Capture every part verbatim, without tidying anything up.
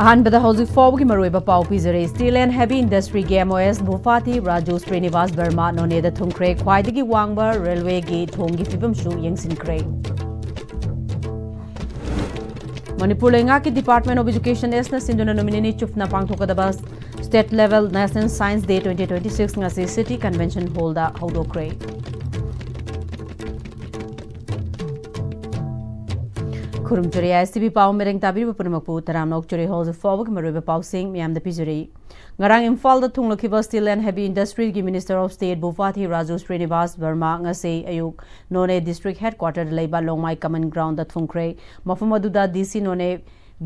ꯑꯍꯥꯟꯕꯗ ꯍꯧꯖꯤꯛ ꯐꯥꯎꯕꯒꯤ ꯃꯔꯨꯑꯣꯏꯕ ꯄꯥꯎ ꯄꯤꯖꯔꯤ꯫ Steel and Heavy Industry ꯒꯤ M O S Bhupathi Raju Srinivas ꯕꯔꯃꯥ ꯅꯣꯅꯦꯗ ꯊꯨꯡꯈ꯭ꯔꯦ꯫ ꯈ꯭ꯋꯥꯏꯗꯒꯤ ꯋꯥꯡꯕ ꯔꯦꯜꯋꯦꯒꯤ ꯊꯣꯡꯒꯤ ꯐꯤꯕꯝꯁꯨ ꯌꯦꯡꯁꯤꯟꯈ꯭ꯔꯦ꯫ ꯃꯅꯤꯄꯨꯔ ꯂꯩꯉꯥꯛꯀꯤ Department of Education ꯑꯦꯁꯅ ꯁꯤꯟꯗꯨꯅ ꯅꯨꯃꯤꯠ ꯅꯤꯅꯤ ꯆꯨꯞꯅ ꯄꯥꯡꯊꯣꯛꯀꯗꯕ State Level National Science Day twenty twenty-six ꯉꯁꯤ City Convention Hall the ꯍꯧꯗꯣꯛꯈ꯭ꯔꯦ꯫ ꯈꯨꯔꯨꯝꯖꯔꯤ꯫ I S T V ꯄꯥꯎ ꯃꯦꯔꯦꯡ ꯇꯥꯕꯤꯔꯤꯕ ꯄꯨꯝꯅꯃꯛꯄꯨ ꯇꯔꯥꯝꯅ ꯑꯣꯛꯆꯔꯤ꯫ ꯍꯧꯖꯤꯛ ꯐꯥꯎꯕꯒꯤ ꯃꯔꯨꯑꯣꯏꯕ ꯄꯥꯎꯁꯤꯡ ꯃꯌꯥꯝꯗ ꯄꯤꯖꯔꯤ꯫ ꯉꯔꯥꯡ ꯏꯝꯐꯥꯜꯗ ꯊꯨꯡꯂꯈꯤꯕ Steel and Heavy Industry ꯒꯤ Minister of State Bhupathi Raju Srinivas ꯕꯔꯃꯥ ꯉꯁꯤ ꯑꯌꯨꯛ ꯅꯣꯅꯦ District Headquarter ꯗ ꯂꯩꯕ ꯂꯣꯡꯃꯥꯏ Common Ground ꯗ ꯊꯨꯡꯈ꯭ꯔꯦ꯫ ꯃꯐꯝ ꯑꯗꯨꯗ D C ꯅꯣꯅꯦ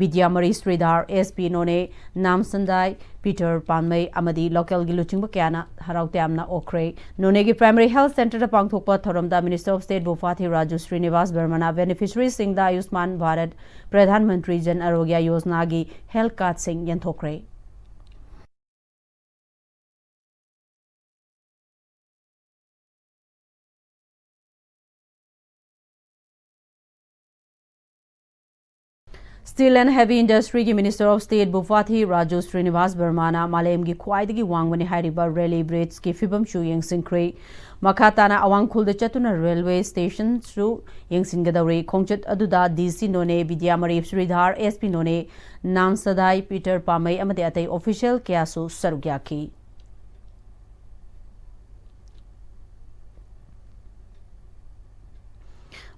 ꯕꯤꯗ꯭ꯌꯥꯃꯔꯤ ꯁ꯭ꯔꯤꯙꯥꯔ, S P ꯅꯣꯅꯦ ꯅꯥꯝꯁꯟꯗꯥꯏ ꯄꯤꯇꯔ ꯄꯥꯟꯃꯩ ꯑꯃꯗꯤ local ꯒꯤ ꯂꯨꯆꯤꯡꯕ ꯀꯌꯥꯅ ꯍꯔꯥꯎ ꯇꯌꯥꯝꯅ ꯑꯣꯛꯈ꯭ꯔꯦ꯫ ꯅꯣꯅꯦꯒꯤ Primary Health Centre ꯗ ꯄꯥꯡꯊꯣꯛꯄ ꯊꯧꯔꯝꯗ Minister of State Bhupathi Raju Srinivas ꯕꯔꯃꯅ beneficiary ꯁꯤꯡꯗ ꯑꯌꯨꯁꯃꯥꯟ ꯚꯥꯔꯠ, ꯄ꯭ꯔꯙꯥꯟ ꯃꯟꯇ꯭ꯔꯤ ꯖꯟ ꯑꯔꯣꯒ꯭ꯌ ꯌꯣꯖꯅꯥꯒꯤ health card ꯁꯤꯡ ꯌꯦꯟꯊꯣꯛꯈ꯭ꯔꯦ꯫ Steel and Heavy Industry ꯒꯤ Minister of State Bhupathi Raju Srinivas ꯕꯔꯃꯥꯅ ꯃꯥꯂꯦꯝꯒꯤ ꯈ꯭ꯋꯥꯏꯗꯒꯤ ꯋꯥꯡꯕꯅꯤ ꯍꯥꯏꯔꯤꯕ ꯔꯦꯂꯤ ꯕ꯭ꯔꯤꯖꯀꯤ ꯐꯤꯕꯝꯁꯨ ꯌꯦꯡꯁꯤꯟꯈ꯭ꯔꯦ꯫ ꯃꯈꯥ ꯇꯥꯅ ꯑꯋꯥꯡꯈꯨꯜꯗ ꯆꯠꯇꯨꯅ ꯔꯦꯜꯋꯦ ꯁ꯭ꯇꯦꯁꯟꯁꯨ ꯌꯦꯡꯁꯤꯟꯒꯗꯧꯔꯤ꯫ ꯈꯣꯡꯆꯠ ꯑꯗꯨꯗ D C ꯅꯣꯅꯦ ꯕꯤꯗ꯭ꯌꯥꯃꯔꯤ ꯁ꯭ꯔꯤꯙꯥꯔ, S P ꯅꯣꯅꯦ ꯅꯥꯝꯁꯗꯥꯏ ꯄꯤꯇꯔ ꯄꯥꯃꯩ ꯑꯃꯗꯤ ꯑꯇꯩ official ꯀꯌꯥꯁꯨ ꯁꯔꯨꯛ ꯌꯥꯈꯤ꯫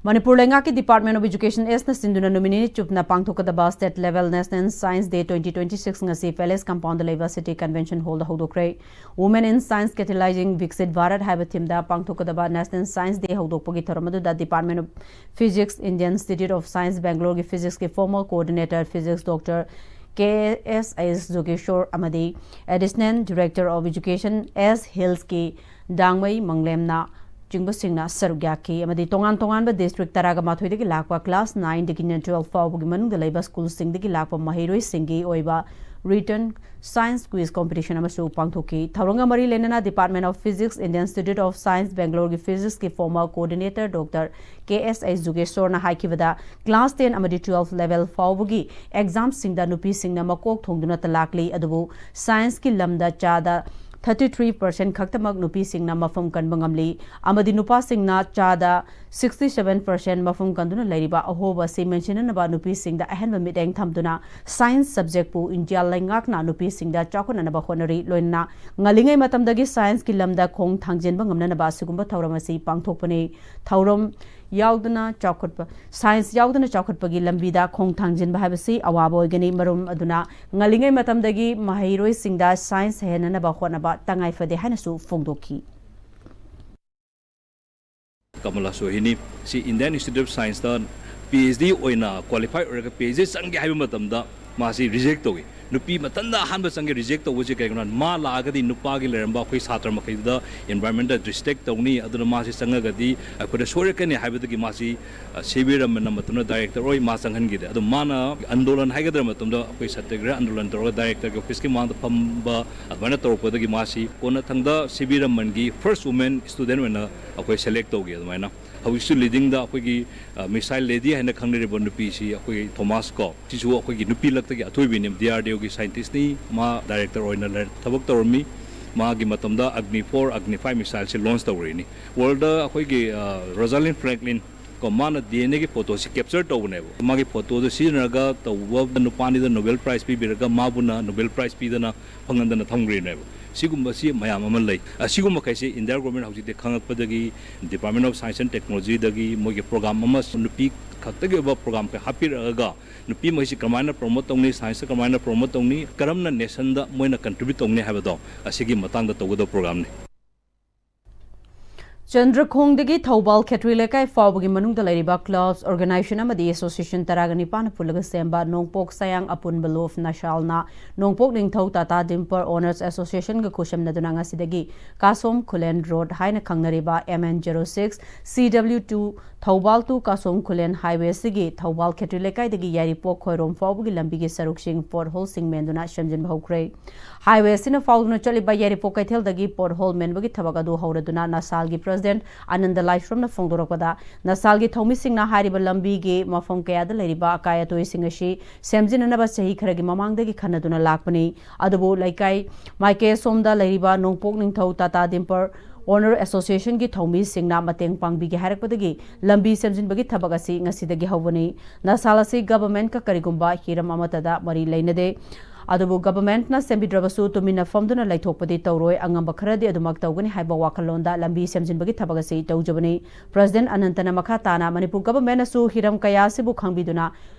ꯃꯅꯤꯄꯨꯔ ꯂꯩꯉꯥꯛꯀꯤ Department of Education ꯑꯦꯁꯅ ꯁꯤꯟꯗꯨꯅ ꯅꯨꯃꯤꯠ ꯅꯤꯅꯤ ꯆꯨꯞꯅ ꯄꯥꯡꯊꯣꯛꯀꯗꯕ State Level National Science Day twenty twenty-six ꯉꯁꯤ Palace Compound ꯗ ꯂꯩꯕ City Convention Hall the ꯍꯧꯗꯣꯛꯈ꯭ꯔꯦ꯫ Women in Science Catalyzing Viksit Bharat ꯍꯥꯏꯕ theme ꯗ ꯄꯥꯡꯊꯣꯛꯀꯗꯕ National Science Day ꯍꯧꯗꯣꯛꯄꯒꯤ ꯊꯧꯔꯝ ꯑꯗꯨꯗ Department of Physics, Indian Institute of Science, Bangalore ꯒꯤ Physics ꯀꯤ former coordinator Physics Doctor K S S Jogeshwar ꯑꯃꯗꯤ Additional Director of Education S Hills ꯀꯤ ꯗꯥꯡꯃꯩ ꯃꯪꯂꯦꯝꯅ ꯆꯤꯡꯕꯁꯤꯡꯅ ꯁꯔꯨꯛ ꯌꯥꯈꯤ ꯑꯃꯗꯤ ꯇꯣꯉꯥꯟ ꯇꯣꯉꯥꯟꯕ district ꯇꯔꯥꯒ ꯃꯥꯊꯣꯏꯗꯒꯤ ꯂꯥꯛꯄ class nine ꯗꯒꯤꯅ twelve ꯐꯥꯎꯕꯒꯤ ꯃꯅꯨꯡꯗ ꯂꯩꯕ school ꯁꯤꯡꯗꯒꯤ ꯂꯥꯛꯄ ꯃꯍꯩꯔꯣꯏꯁꯤꯡꯒꯤ ꯑꯣꯏꯕ written science quiz competition ꯑꯃꯁꯨ ꯄꯥꯡꯊꯣꯛꯈꯤ꯫ ꯊꯧꯔꯝꯒ ꯃꯔꯤ ꯂꯩꯅꯅ Department of Physics, Indian Institute of Science, Bangalore ꯒꯤ physics ꯀꯤ former coordinator Doctor K S A ꯖꯨꯒꯦꯁꯣꯔꯅ ꯍꯥꯏꯈꯤꯕꯗ, class ten ꯑꯃꯗꯤ twelve level ꯐꯥꯎꯕꯒꯤ exam ꯁꯤꯡꯗ ꯅꯨꯄꯤꯁꯤꯡꯅ ꯃꯀꯣꯛ ꯊꯣꯡꯗꯨꯅꯇ ꯂꯥꯛꯂꯤ, ꯑꯗꯨꯕꯨ science ꯀꯤ ꯂꯝꯗ ꯆꯥꯗ thirty three percent ꯈꯛꯇꯃꯛ ꯅꯨꯄꯤꯁꯤꯡꯅ ꯃꯐꯝ ꯀꯟꯕ ꯉꯝꯂꯤ ꯑꯃꯗꯤ ꯅꯨꯄꯥꯁꯤꯡꯅ ꯆꯥꯗ sixty seven percent ꯃꯐꯝ ꯀꯟꯗꯨꯅ ꯂꯩꯔꯤꯕ ꯑꯍꯣꯕ ꯑꯁꯤ ꯃꯦꯟꯁꯤꯟꯅꯅꯕ ꯅꯨꯄꯤꯁꯤꯡꯗ ꯑꯍꯦꯟꯕ ꯃꯤꯠꯌꯦꯡ ꯊꯝꯗꯨꯅ science subject ꯄꯨ ꯏꯟꯗꯤꯌꯥ ꯂꯩꯉꯥꯛꯅ ꯅꯨꯄꯤꯁꯤꯡꯗ ꯆꯥꯎꯈꯠꯅꯅꯕ ꯍꯣꯠꯅꯔꯤ꯫ ꯂꯣꯏꯅꯅ ꯉꯜꯂꯤꯉꯩ ꯃꯇꯝꯗꯒꯤ science ꯀꯤ ꯂꯝꯗ ꯈꯣꯡ ꯊꯥꯡꯖꯤꯟꯕ ꯉꯝꯅꯅꯕ ꯑꯁꯤꯒꯨꯝꯕ ꯊꯧꯔꯝ ꯑꯁꯤ ꯄꯥꯡꯊꯣꯛꯄꯅꯤ꯫ ꯊꯧꯔꯝ ꯌꯥꯎꯗꯅ ꯆꯥꯎꯈꯠꯄ, science ꯌꯥꯎꯗꯅ ꯆꯥꯎꯈꯠꯄꯒꯤ ꯂꯝꯕꯤꯗ ꯈꯣꯡ ꯊꯥꯡꯖꯤꯟꯕ ꯍꯥꯏꯕꯁꯤ ꯑꯋꯥꯕ ꯑꯣꯏꯒꯅꯤ꯫ ꯃꯔꯝ ꯑꯗꯨꯅ ꯉꯜꯂꯤꯉꯩ ꯃꯇꯝꯗꯒꯤ ꯃꯍꯩꯔꯣꯏꯁꯤꯡꯗ science ꯍꯩꯍꯟꯅꯅꯕ ꯍꯣꯠꯅꯕ ꯇꯉꯥꯏ ꯐꯗꯦ ꯍꯥꯏꯅꯁꯨ ꯐꯣꯡꯗꯣꯛꯈꯤ꯫ ꯀꯃꯂꯥ ꯁꯣꯍꯤꯅꯤ꯫ ꯁꯤ Indian Institute of Science ꯇ PhD ꯑꯣꯏꯅ qualify ꯑꯣꯏꯔꯒ PhD ꯆꯪꯒꯦ ꯍꯥꯏꯕ ꯃꯇꯝꯗ ꯃꯥꯁꯤ reject ꯇꯧꯏ꯫ ꯅꯨꯄꯤ ꯃꯊꯟꯇ ꯑꯍꯥꯟꯕ ꯆꯪꯒꯦ reject ꯇꯧꯕꯁꯤ ꯀꯩꯒꯤꯅꯣ ꯍꯥꯏ, ꯃꯥ ꯂꯥꯛꯑꯒꯗꯤ ꯅꯨꯄꯥꯒꯤ ꯂꯩꯔꯝꯕ ꯑꯩꯈꯣꯏ ꯁꯥꯇ꯭ꯔ ꯃꯈꯩꯗꯨꯗ environment ꯗ restrict ꯇꯧꯅꯤ, ꯑꯗꯨꯅ ꯃꯥꯁꯤ ꯆꯪꯉꯒꯗꯤ ꯑꯩꯈꯣꯏꯗ ꯁꯣꯏꯔꯛꯀꯅꯤ ꯍꯥꯏꯕꯗꯒꯤ ꯃꯥꯁꯤ, ꯑ, ꯁꯤ ꯚꯤ ꯔꯃꯟꯅ ꯃꯇꯝꯗ director ꯑꯣꯏ, ꯃꯥ ꯆꯪꯍꯟꯈꯤꯗꯦ꯫ ꯑꯗꯣ ꯃꯥꯅ ꯑꯟꯗꯣꯂꯟ ꯍꯥꯏꯒꯗ꯭ꯔꯥ ꯃꯇꯝꯗ ꯑꯩꯈꯣꯏ ꯁꯇ꯭ꯌꯒ꯭ꯔꯍ ꯑꯟꯗꯣꯂꯟ ꯇꯧꯔꯒ director ꯒꯤ office ꯀꯤ ꯃꯃꯥꯡꯗ ꯐꯝꯕ ꯑꯗꯨꯃꯥꯏꯅ ꯇꯧꯔꯛꯄꯗꯒꯤ ꯃꯥꯁꯤ ꯀꯣꯟꯅꯊꯪꯗ ꯁꯤ ꯚꯤ ꯔꯃꯟꯒꯤ first woman student ꯑꯣꯏꯅ ꯑꯩꯈꯣꯏ select ꯇꯧꯈꯤ꯫ ꯑꯗꯨꯃꯥꯏꯅ ꯍꯧꯖꯤꯛꯁꯨ leading ꯗ ꯑꯩꯈꯣꯏꯒꯤ, ꯑ, missile lady ꯍꯥꯏꯅ ꯈꯪꯅꯔꯤꯕ ꯅꯨꯄꯤꯁꯤ ꯑꯩꯈꯣꯏꯒꯤ ꯊꯣꯃꯥꯁ ꯀꯣ, ꯁꯤꯁꯨ ꯑꯩꯈꯣꯏꯒꯤ ꯅꯨꯄꯤ ꯂꯛꯇꯒꯤ ꯑꯊꯣꯏꯕꯤꯅꯤ, D R D O ꯒꯤ scientist ꯅꯤ꯫ ꯃꯥ director ꯑꯣꯏꯅ ꯂꯩ-, ꯊꯕꯛ ꯇꯧꯔꯝꯃꯤ꯫ ꯃꯥꯒꯤ ꯃꯇꯝꯗ Agni four, Agni five missile ꯁꯤ launch ꯇꯧꯔꯛꯏꯅꯤ꯫ World ꯗ ꯑꯩꯈꯣꯏꯒꯤ, ꯑ, Rosalind Franklin ꯀꯣ, ꯃꯥꯅ D N A ꯒꯤ photo ꯁꯤ capture ꯇꯧꯕꯅꯦꯕ꯫ ꯃꯥꯒꯤ photo ꯗꯣ ꯁꯤꯖꯤꯟꯅꯔꯒ ꯇꯧꯕ ꯅꯨꯄꯥꯅꯤꯗ Nobel Prize ꯄꯤꯕꯤꯔꯒ ꯃꯥꯕꯨꯅ Nobel Prize ꯄꯤꯗꯅ ꯐꯪꯍꯟꯗꯅ ꯊꯝꯈ꯭ꯔꯤꯅꯦꯕ꯫ ꯁꯤꯒꯨꯝꯕꯁꯤ ꯃꯌꯥꯝ ꯑꯃ ꯂꯩ꯫ ꯑꯁꯤꯒꯨꯝꯕꯈꯩꯁꯤ India government ꯍꯧꯖꯤꯛꯇꯤ ꯈꯪꯉꯛꯄꯗꯒꯤ Department of Science and Technology ꯗꯒꯤ ꯃꯣꯏꯒꯤ program ꯑꯃ ꯅꯨꯄꯤ ꯈꯛꯇꯒꯤ ꯑꯣꯏꯕ program ꯈꯔ ꯍꯥꯞꯄꯤꯔꯛꯑꯒ ꯅꯨꯄꯤ ꯃꯈꯩꯁꯤ ꯀꯃꯥꯏꯅ promote ꯇꯧꯅꯤ, science ꯇ ꯀꯃꯥꯏꯅ promote ꯇꯧꯅꯤ, ꯀꯔꯝꯅ nation ꯗ ꯃꯣꯏꯅ contribute ꯇꯧꯅꯤ ꯍꯥꯏꯕꯗꯣ ꯑꯁꯤꯒꯤ ꯃꯇꯥꯡꯗ ꯇꯧꯒꯗꯕ program ꯅꯤ꯫ ꯆꯟꯗ꯭ꯔꯈꯣꯡꯗꯒꯤ ꯊꯧꯕꯥꯜ ꯈꯦꯇ꯭ꯔꯤ ꯂꯩꯀꯥꯏ ꯐꯥꯎꯕꯒꯤ ꯃꯅꯨꯡꯗ ꯂꯩꯔꯤꯕ clubs, organization ꯑꯃꯗꯤ association ꯇꯔꯥꯒ ꯅꯤꯄꯥꯟꯅ ꯄꯨꯜꯂꯒ ꯁꯦꯝꯕ ꯅꯣꯡꯄꯣꯛ ꯁꯌꯥꯡ ꯑꯄꯨꯟꯕ ꯂꯨꯞ ꯅꯁꯥꯜꯅ ꯅꯣꯡꯄꯣꯛ ꯅꯤꯡꯊꯧ ꯇꯥꯇꯥ ꯗꯤꯝꯄꯔ Owners Associationꯒ ꯈꯨꯠꯁꯝꯅꯗꯨꯅ ꯉꯁꯤꯗꯒꯤ ꯀꯥꯁꯣꯝ ꯈꯨꯂꯦꯟ ꯔꯣꯗ ꯍꯥꯏꯅ ꯈꯪꯅꯔꯤꯕ M N zero six C W two Thoubal to ꯀꯥꯁꯣꯝ Khulen highway ꯑꯁꯤꯒꯤ ꯊꯧꯕꯥꯜ ꯈꯦꯇ꯭ꯔꯤ ꯂꯩꯀꯥꯏꯗꯒꯤ ꯌꯥꯏꯔꯤꯄꯣꯛ ꯈꯣꯏꯔꯣꯝ ꯐꯥꯎꯕꯒꯤ ꯂꯝꯕꯤꯒꯤ ꯁꯔꯨꯛꯁꯤꯡ pothole ꯁꯤꯡ ꯃꯦꯟꯗꯨꯅ ꯁꯦꯝꯖꯤꯟꯕ ꯍꯧꯈ꯭ꯔꯦ꯫ Highway ꯑꯁꯤꯅ ꯐꯥꯎꯗꯨꯅ ꯆꯠꯂꯤꯕ ꯌꯥꯏꯔꯤꯄꯣꯛ ꯀꯩꯊꯦꯜꯗꯒꯤ pothole ꯃꯦꯟꯕꯒꯤ ꯊꯕꯛ ꯑꯗꯨ ꯍꯧꯔꯗꯨꯅ ꯅꯁꯥꯜꯒꯤ president ꯑꯅꯟꯗ ꯂꯥꯏꯁ꯭ꯔꯝꯅ ꯐꯣꯡꯗꯣꯔꯛꯄꯗ, ꯅꯁꯥꯜꯒꯤ ꯊꯧꯃꯤꯁꯤꯡꯅ ꯍꯥꯏꯔꯤꯕ ꯂꯝꯕꯤꯒꯤ ꯃꯐꯝ ꯀꯌꯥꯗ ꯂꯩꯔꯤꯕ ꯑꯀꯥꯏ ꯑꯇꯣꯏꯁꯤꯡ ꯑꯁꯤ ꯁꯦꯝꯖꯤꯟꯅꯅꯕ ꯆꯍꯤ ꯈꯔꯒꯤ ꯃꯃꯥꯡꯗꯒꯤ ꯈꯟꯅꯗꯨꯅ ꯂꯥꯛꯄꯅꯤ꯫ ꯑꯗꯨꯕꯨ ꯂꯩꯀꯥꯏ ꯃꯥꯏꯀꯩ ꯑꯁꯣꯝꯗ ꯂꯩꯔꯤꯕ ꯅꯣꯡꯄꯣꯛ ꯅꯤꯡꯊꯧ ꯇꯥꯇꯥ ꯗꯤꯝꯄꯔ Owner Associationꯒꯤ ꯊꯧꯃꯤꯁꯤꯡꯅ ꯃꯇꯦꯡ ꯄꯥꯡꯕꯤꯒꯦ ꯍꯥꯏꯔꯛꯄꯗꯒꯤ ꯂꯝꯕꯤ ꯁꯦꯝꯖꯤꯟꯕꯒꯤ ꯊꯕꯛ ꯑꯁꯤ ꯉꯁꯤꯗꯒꯤ ꯍꯧꯕꯅꯤ꯫ ꯅꯁꯥꯜ ꯑꯁꯤ governmentꯀ ꯀꯔꯤꯒꯨꯝꯕ ꯍꯤꯔꯝ ꯑꯃꯠꯇꯗ ꯃꯔꯤ ꯂꯩꯅꯗꯦ꯫ ꯑꯗꯨꯕꯨ governmentꯅ ꯁꯦꯝꯕꯤꯗ꯭ꯔꯕꯁꯨ ꯇꯨꯃꯤꯟꯅ ꯐꯝꯗꯨꯅ ꯂꯩꯊꯣꯛꯄꯗꯤ ꯇꯧꯔꯣꯏ, ꯑꯉꯝꯕ ꯈꯔꯗꯤ ꯑꯗꯨꯃꯛ ꯇꯧꯒꯅꯤ ꯍꯥꯏꯕ ꯋꯥꯈꯜꯂꯣꯟꯗ ꯂꯝꯕꯤ ꯁꯦꯝꯖꯤꯟꯕꯒꯤ ꯊꯕꯛ ꯑꯁꯤ ꯇꯧꯖꯕꯅꯤ꯫ President ꯑꯅꯟꯇꯅ ꯃꯈꯥ ꯇꯥꯅ ꯃꯅꯤꯄꯨꯔ governmentꯅꯁꯨ ꯍꯤꯔꯝ ꯀꯌꯥ ꯑꯁꯤꯕꯨ ꯈꯪꯕꯤꯗꯨꯅ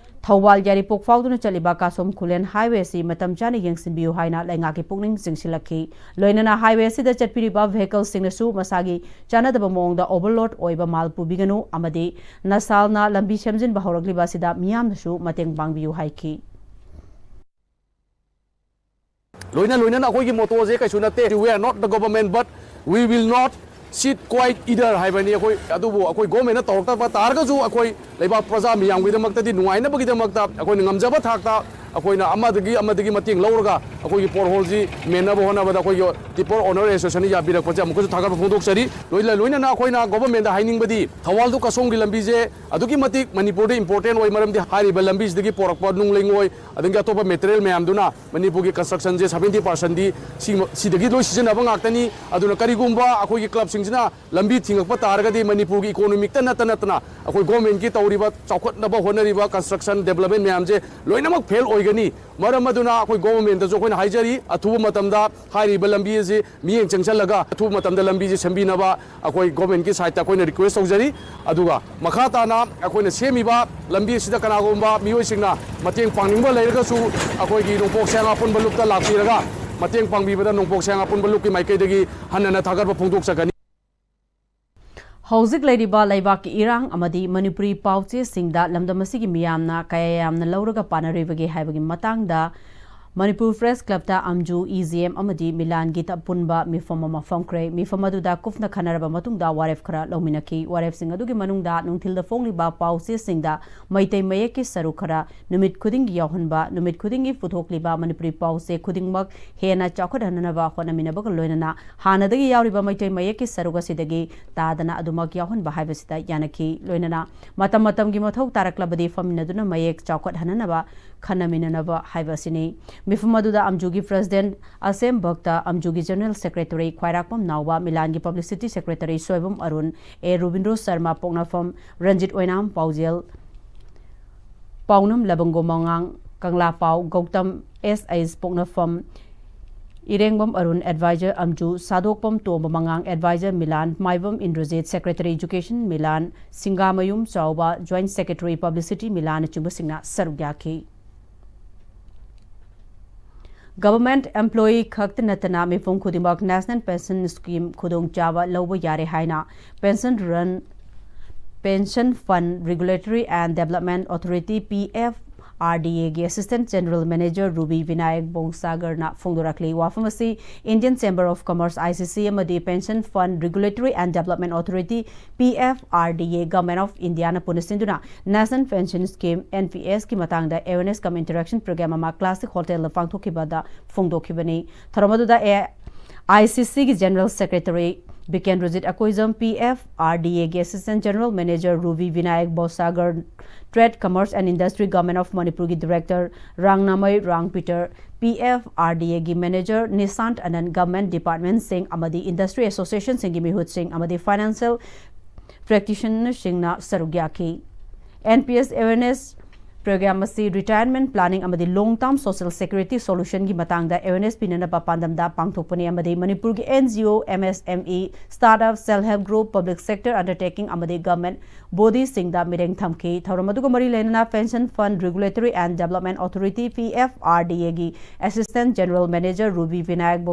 ꯊꯧꯕꯥꯜ ꯌꯥꯏꯔꯤꯄꯣꯛ ꯐꯥꯎꯗꯨꯅ ꯆꯠꯂꯤꯕ ꯀꯥꯁꯣꯝ ꯈꯨꯂꯦꯟ highway ꯑꯁꯤ ꯃꯇꯝ ꯆꯥꯅ ꯌꯦꯡꯁꯤꯟꯕꯤꯌꯨ ꯍꯥꯏꯅ ꯂꯩꯉꯥꯛꯀꯤ ꯄꯨꯛꯅꯤꯡ ꯆꯤꯡꯁꯤꯜꯂꯛꯈꯤ꯫ ꯂꯣꯏꯅꯅ highway ꯑꯁꯤꯗ ꯆꯠꯄꯤꯔꯤꯕ vehicleꯁꯤꯡꯅꯁꯨ ꯃꯁꯥꯒꯤ ꯆꯥꯟꯅꯗꯕ ꯃꯑꯣꯡꯗ overload ꯑꯣꯏꯕ ꯃꯥꯜ ꯄꯨꯕꯤꯒꯅꯨ ꯑꯃꯗꯤ ꯅꯁꯥꯜꯅ ꯂꯝꯕꯤ ꯁꯦꯝꯖꯤꯟꯕ ꯍꯧꯔꯛꯂꯤꯕ ꯑꯁꯤꯗ ꯃꯤꯌꯥꯝꯅꯁꯨ ꯃꯇꯦꯡ ꯄꯥꯡꯕꯤꯌꯨ ꯍꯥꯏꯈꯤ꯫ ꯂꯣꯏꯅ ꯂꯣꯏꯅꯅ ꯑꯩꯈꯣꯏꯒꯤ mottoꯁꯦ ꯀꯩꯁꯨ ꯅꯠꯇꯦ, "We are not the government, but we will not sit quiet either" ꯍꯥꯏꯕꯅꯤ꯫ ꯑꯩꯈꯣꯏ, ꯑꯗꯨꯕꯨ ꯑꯩꯈꯣꯏ governmentꯅ ꯇꯧꯔꯛꯇꯕ ꯇꯥꯔꯒꯁꯨ, ꯑꯩꯈꯣꯏ ꯂꯩꯕꯥꯛ ꯄ꯭ꯔꯖꯥ ꯃꯤꯌꯥꯝꯒꯤꯗꯃꯛꯇꯗꯤ, ꯅꯨꯡꯉꯥꯏꯅꯕꯒꯤꯗꯃꯛꯇ ꯑꯩꯈꯣꯏꯅ ꯉꯝꯖꯕ ꯊꯥꯛꯇ ꯑꯩꯈꯣꯏꯅ ꯑꯃꯗꯒꯤ ꯑꯃꯗꯒꯤ ꯃꯇꯦꯡ ꯂꯧꯔꯒ ꯑꯩꯈꯣꯏꯒꯤ potholeꯁꯤ ꯃꯦꯟꯅꯕ ꯍꯣꯠꯅꯕꯗ ꯑꯩꯈꯣꯏꯒꯤ Tipper Owner Associationꯅ ꯌꯥꯕꯤꯔꯛꯄꯁꯦ ꯑꯃꯨꯛꯀꯁꯨ ꯊꯥꯒꯠꯄ ꯐꯣꯡꯗꯣꯛꯆꯔꯤ꯫ ꯂꯣꯏꯅ ꯂꯣꯏꯅꯅ ꯑꯩꯈꯣꯏꯅ governmentꯗ ꯍꯥꯏꯅꯤꯡꯕꯗꯤ, ꯊꯧꯕꯥꯜ to ꯀꯥꯁꯣꯝꯒꯤ ꯂꯝꯕꯤꯁꯦ ꯑꯗꯨꯛꯀꯤ ꯃꯇꯤꯛ ꯃꯅꯤꯄꯨꯔꯗ important ꯑꯣꯏ, ꯃꯔꯝꯗꯤ ꯍꯥꯏꯔꯤꯕ ꯂꯝꯕꯤꯁꯤꯗꯒꯤ ꯄꯣꯔꯛꯄ ꯅꯨꯡ ꯂꯩꯉꯣꯏ, ꯑꯗꯒꯤ ꯑꯇꯣꯞꯄ material ꯃꯌꯥꯝꯗꯨꯅ ꯃꯅꯤꯄꯨꯔꯒꯤ constructionꯁꯦ seventy percentꯗꯤ ꯁꯤ, ꯁꯤꯗꯒꯤ ꯂꯣꯏ ꯁꯤꯖꯤꯟꯅꯕ ꯉꯥꯛꯇꯅꯤ꯫ ꯑꯗꯨꯅ ꯀꯔꯤꯒꯨꯝꯕ ꯑꯩꯈꯣꯏꯒꯤ clubꯁꯤꯡꯁꯤꯅ ꯂꯝꯕꯤ ꯊꯤꯡꯉꯛꯄ ꯇꯥꯔꯒꯗꯤ ꯃꯅꯤꯄꯨꯔꯒꯤ economicꯇ ꯅꯠꯇ ꯅꯠꯇꯅ ꯑꯩꯈꯣꯏ governmentꯀꯤ ꯇꯧꯔꯤꯕ ꯆꯥꯎꯈꯠꯅꯕ ꯍꯣꯠꯅꯔꯤꯕ construction development ꯃꯌꯥꯝꯁꯦ ꯂꯣꯏꯅꯃꯛ fail ꯑꯣꯏꯒꯅꯤ꯫ ꯃꯔꯝ ꯑꯗꯨꯅ ꯑꯩꯈꯣꯏ governmentꯇꯁꯨ ꯑꯩꯈꯣꯏꯅ ꯍꯥꯏꯖꯔꯤ, ꯑꯊꯨꯕ ꯃꯇꯝꯗ ꯍꯥꯏꯔꯤꯕ ꯂꯝꯕꯤ ꯑꯁꯤ ꯃꯤꯠꯌꯦꯡ ꯆꯪꯁꯤꯜꯂꯒ ꯑꯊꯨꯕ ꯃꯇꯝꯗ ꯂꯝꯕꯤꯁꯤ ꯁꯦꯝꯕꯤꯅꯕ ꯑꯩꯈꯣꯏ governmentꯀꯤ sideꯇ ꯑꯩꯈꯣꯏꯅ request ꯇꯧꯖꯔꯤ꯫ ꯑꯗꯨꯒ ꯃꯈꯥ ꯇꯥꯅ ꯑꯩꯈꯣꯏꯅ ꯁꯦꯝꯃꯤꯕ ꯂꯝꯕꯤ ꯑꯁꯤꯗ ꯀꯅꯥꯒꯨꯝꯕ ꯃꯤꯑꯣꯏꯁꯤꯡꯅ ꯃꯇꯦꯡ ꯄꯥꯡꯅꯤꯡꯕ ꯂꯩꯔꯒꯁꯨ ꯑꯩꯈꯣꯏꯒꯤ ꯅꯣꯡꯄꯣꯛ ꯁꯌꯥꯡ ꯑꯄꯨꯟꯕ ꯂꯨꯞꯇ ꯂꯥꯛꯄꯤꯔꯒ ꯃꯇꯦꯡ ꯄꯥꯡꯕꯤꯕꯗ ꯅꯣꯡꯄꯣꯛ ꯁꯌꯥꯡ ꯑꯄꯨꯟꯕ ꯂꯨꯞꯀꯤ ꯃꯥꯏꯀꯩꯗꯒꯤ ꯍꯟꯅ ꯍꯟꯅ ꯊꯥꯒꯠꯄ ꯐꯣꯡꯗꯣꯛꯆꯒꯅꯤ꯫ ꯍꯧꯖꯤꯛ ꯂꯩꯔꯤꯕ ꯂꯩꯕꯥꯛꯀꯤ ꯏꯔꯥꯡ ꯑꯃꯗꯤ ꯃꯅꯤꯄꯨꯔꯤ ꯄꯥꯎꯆꯦꯁꯤꯡꯗ ꯂꯝꯗꯝ ꯑꯁꯤꯒꯤ ꯃꯤꯌꯥꯝꯅ ꯀꯌꯥ ꯌꯥꯝꯅ ꯂꯧꯔꯒ ꯄꯥꯅꯔꯤꯕꯒꯦ ꯍꯥꯏꯕꯒꯤ ꯃꯇꯥꯡꯗ ꯃꯅꯤꯄꯨꯔ ꯄ꯭ꯔꯦꯁ ꯀ꯭ꯂꯕꯇ ꯑꯝꯖꯨ, ꯏ ꯖꯤ ꯑꯦꯝ ꯑꯃꯗꯤ ꯃꯤꯂꯥꯟꯒꯤ ꯑꯄꯨꯟꯕ ꯃꯤꯐꯝ ꯑꯃ ꯐꯝꯈ꯭ꯔꯦ꯫ ꯃꯤꯐꯝ ꯑꯗꯨꯗ ꯀꯨꯞꯅ ꯈꯟꯅꯔꯕ ꯃꯇꯨꯡꯗ ꯋꯥꯔꯦꯞ ꯈꯔ ꯂꯧꯃꯤꯟꯅꯈꯤ꯫ ꯋꯥꯔꯦꯞꯁꯤꯡ ꯑꯗꯨꯒꯤ ꯃꯅꯨꯡꯗ ꯅꯨꯡꯊꯤꯜꯗ ꯐꯣꯡꯂꯤꯕ ꯄꯥꯎꯆꯦꯁꯤꯡꯗ ꯃꯩꯇꯩ ꯃꯌꯦꯛꯀꯤ ꯁꯔꯨꯛ ꯈꯔ ꯅꯨꯃꯤꯠ ꯈꯨꯗꯤꯡꯒꯤ ꯌꯥꯎꯍꯟꯕ, ꯅꯨꯃꯤꯠ ꯈꯨꯗꯤꯡꯒꯤ ꯄꯨꯊꯣꯛꯂꯤꯕ ꯃꯅꯤꯄꯨꯔꯤ ꯄꯥꯎꯆꯦ ꯈꯨꯗꯤꯡꯃꯛ ꯍꯦꯟꯅ ꯆꯥꯎꯈꯠꯍꯟꯅꯅꯕ ꯍꯣꯠꯅꯃꯤꯟꯅꯕꯒ ꯂꯣꯏꯅꯅ ꯍꯥꯟꯅꯗꯒꯤ ꯌꯥꯎꯔꯤꯕ ꯃꯩꯇꯩ ꯃꯌꯦꯛꯀꯤ ꯁꯔꯨꯛ ꯑꯁꯤꯗꯒꯤ ꯇꯥꯗꯅ ꯑꯗꯨꯃꯛ ꯌꯥꯎꯍꯟꯕ ꯍꯥꯏꯕꯁꯤꯗ ꯌꯥꯅꯈꯤ꯫ ꯂꯣꯏꯅꯅ ꯃꯇꯝ ꯃꯇꯝꯒꯤ ꯃꯊꯧ ꯇꯥꯔꯛꯂꯕꯗꯤ ꯐꯝꯃꯤꯟꯅꯗꯨꯅ ꯃꯌꯦꯛ ꯆꯥꯎꯈꯠꯍꯟꯅꯅꯕ ꯈꯟꯅꯃꯤꯟꯅꯅꯕ ꯍꯥꯏꯕ ꯑꯁꯤꯅꯤ꯫ ꯃꯤꯐꯝ ꯑꯗꯨꯗ ꯑꯝꯖꯨꯒꯤ ꯄ꯭ꯔꯦꯁꯤꯗꯦꯟꯠ ꯑꯁꯦꯝ ꯚꯛꯇ, ꯑꯝꯖꯨꯒꯤ ꯖꯦꯅꯔꯦꯜ ꯁꯦꯀ꯭ꯔꯦꯇꯔꯤ ꯈ꯭ꯋꯥꯏꯔꯥꯛꯄꯝ ꯅꯥꯎꯕ, ꯃꯤꯂꯥꯟꯒꯤ ꯄꯕ꯭ꯂꯤꯁꯤꯇꯤ ꯁꯦꯀ꯭ꯔꯦꯇꯔꯤ ꯁꯣꯏꯕꯝ ꯑꯔꯨꯟ, ꯑꯦ ꯔꯨꯕꯤꯟꯗ꯭ꯔꯣ ꯁꯔꯃ ꯄꯣꯛꯅꯐꯝ, ꯔꯟꯖꯤꯠ ꯑꯣꯏꯅꯥꯝ ꯄꯥꯎꯖꯦꯜ, ꯄꯥꯎꯅꯝ ꯂꯕꯪꯒꯣ ꯃꯉꯥꯡ, ꯀꯪꯂꯥꯄꯥꯎ ꯒꯧꯇꯝ, ꯑꯦꯁ ꯑꯩꯆ ꯄꯣꯛꯅꯐꯝ, ꯏꯔꯦꯡꯕꯝ ꯑꯔꯨꯟ ꯑꯦꯗꯚꯥꯏꯖꯔ ꯑꯝꯖꯨ, ꯁꯥꯗꯣꯛꯄꯝ ꯇꯣꯝꯕ ꯃꯉꯥꯡ ꯑꯦꯗꯚꯥꯏꯖꯔ ꯃꯤꯂꯥꯟ, ꯃꯥꯏꯕꯝ ꯏꯟꯗ꯭ꯔꯖꯤꯠ ꯁꯦꯀ꯭ꯔꯦꯇꯔꯤ ꯏꯖꯨꯀꯦꯁꯟ ꯃꯤꯂꯥꯟ, Singkhamayum Chaoba joint secretary publicity ꯃꯤꯂꯥꯟꯅꯆꯤꯡꯕꯁꯤꯡꯅ ꯁꯔꯨꯛ ꯌꯥꯈꯤ꯫ ꯒꯚꯔꯟꯃꯦꯟꯠ ꯑꯦꯝꯄ꯭ꯂꯣꯌꯤ ꯈꯛꯇ ꯅꯠꯇꯅ ꯃꯤꯄꯨꯝ ꯈꯨꯗꯤꯡꯃꯛ ꯅꯦꯁꯅꯦꯜ ꯄꯦꯟꯁꯟ ꯁ꯭ꯀꯤꯝ ꯈꯨꯗꯣꯡꯆꯥꯕ ꯂꯧꯕ ꯌꯥꯔꯦ ꯍꯥꯏꯅ ꯄꯦꯟꯁꯟ ꯔꯟ, pension fund regulatory and development authority, P F R D ꯑꯦꯒꯤ assistant general manager Ruby Binayak ꯕꯣꯡꯁꯥꯒꯔꯅ ꯐꯣꯡꯗꯣꯔꯛꯂꯤ꯫ ꯋꯥꯐꯝ ꯑꯁꯤ Indian chamber of commerce, I C C, ꯑꯃꯗꯤ pension fund regulatory and development authority, P F R D A, government of ꯏꯟꯗꯤꯌꯥꯅ ꯄꯨꯟꯅ ꯁꯤꯟꯗꯨꯅ national pension scheme, N P ꯑꯦꯁꯀꯤ ꯃꯇꯥꯡꯗ ꯑꯦꯋꯦꯔꯅꯦꯁ ꯀꯝ ꯏꯟꯇꯔꯦꯛꯁꯟ ꯄ꯭ꯔꯣꯒ꯭ꯔꯥꯝ ꯑꯃ ꯀ꯭ꯂꯥꯁꯤꯛ ꯍꯣꯇꯦꯜꯗ ꯄꯥꯡꯊꯣꯛꯈꯤꯕꯗ ꯐꯣꯡꯗꯣꯛꯈꯤꯕꯅꯤ꯫ ꯊꯧꯔꯝ ꯑꯗꯨꯗ ꯑꯦ ꯑꯥꯏ ꯁꯤ ꯁꯤꯒꯤ general secretary Bikendrajit Akoijam, P F R D ꯑꯦꯒꯤ assistant general manager Ruby Binayak Bosagar, trade, commerce and industry, government of ꯃꯅꯤꯄꯨꯔꯒꯤ director Rangnamei Rang Peter, P F R D ꯑꯦꯒꯤ ꯃꯦꯅꯦꯖꯔ ꯅꯤꯁꯥꯟꯠ ꯑꯅꯟ, ꯒꯚꯔꯟꯃꯦꯟꯠ ꯗꯤꯄꯥꯔꯠꯃꯦꯟꯠꯁꯤꯡ ꯑꯃꯗꯤ ꯏꯟꯗꯁꯇ꯭ꯔꯤ ꯑꯦꯁꯣꯁꯤꯌꯦꯁꯟꯁꯤꯡꯒꯤ ꯃꯤꯍꯨꯠꯁꯤꯡ ꯑꯃꯗꯤ ꯐꯥꯏꯅꯥꯟꯁꯤꯌꯦꯜ ꯄ꯭ꯔꯦꯛꯇꯤꯁꯅꯔꯁꯤꯡꯅ ꯁꯔꯨꯛ ꯌꯥꯈꯤ꯫ N P S awareness Program ꯑꯁꯤ retirement planning ꯑꯃꯗꯤ long term social security solution ꯒꯤ ꯃꯇꯥꯡꯗ awareness ꯄꯤꯅꯅꯕ ꯄꯥꯟꯗꯝꯗ ꯄꯥꯡꯊꯣꯛꯄꯅꯤ ꯑꯃꯗꯤ ꯃꯅꯤꯄꯨꯔꯒꯤ N G O, M S M E, startup, self help group, public sector undertaking ꯑꯃꯗꯤ government body ꯁꯤꯡꯗ ꯃꯤꯠꯌꯦꯡ ꯊꯝꯈꯤ꯫ ꯊꯧꯔꯝ ꯑꯗꯨꯒ ꯃꯔꯤ ꯂꯩꯅꯅ Pension Fund Regulatory and Development Authority, P F R D A ꯒꯤ Assistant General Manager Ruby Vinayak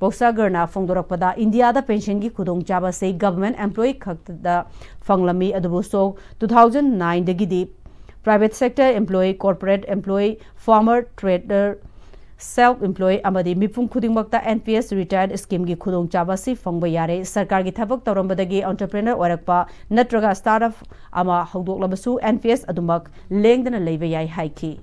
Bhowsagar ꯅ ꯐꯣꯡꯗꯣꯔꯛꯄꯗ, ꯏꯟꯗꯤꯌꯥꯗ ꯄꯦꯟꯁꯟꯒꯤ ꯈꯨꯗꯣꯡꯆꯥꯕ ꯑꯁꯤ government employee ꯈꯛꯇꯗ ꯐꯪꯂꯝꯃꯤ, ꯑꯗꯨꯕꯨ ꯁꯣꯛ two thousand nine ꯗꯒꯤꯗꯤ private sector employee, corporate employee, farmer, trader, self employee ꯑꯃꯗꯤ ꯃꯤꯄꯨꯝ ꯈꯨꯗꯤꯡꯃꯛꯇ N P S retired scheme ꯒꯤ ꯈꯨꯗꯣꯡꯆꯥꯕ ꯑꯁꯤ ꯐꯪꯕ ꯌꯥꯔꯦ꯫ ꯁꯔꯀꯥꯔꯒꯤ ꯊꯕꯛ ꯇꯧꯔꯝꯕꯗꯒꯤ entrepreneur ꯑꯣꯏꯔꯛꯄ ꯅꯠꯇ꯭ꯔꯒ startup ꯑꯃ ꯍꯧꯗꯣꯛꯂꯕꯁꯨ N P S ꯑꯗꯨꯃꯛ ꯂꯦꯡꯗꯅ ꯂꯩꯕ ꯌꯥꯏ ꯍꯥꯏꯈꯤ꯫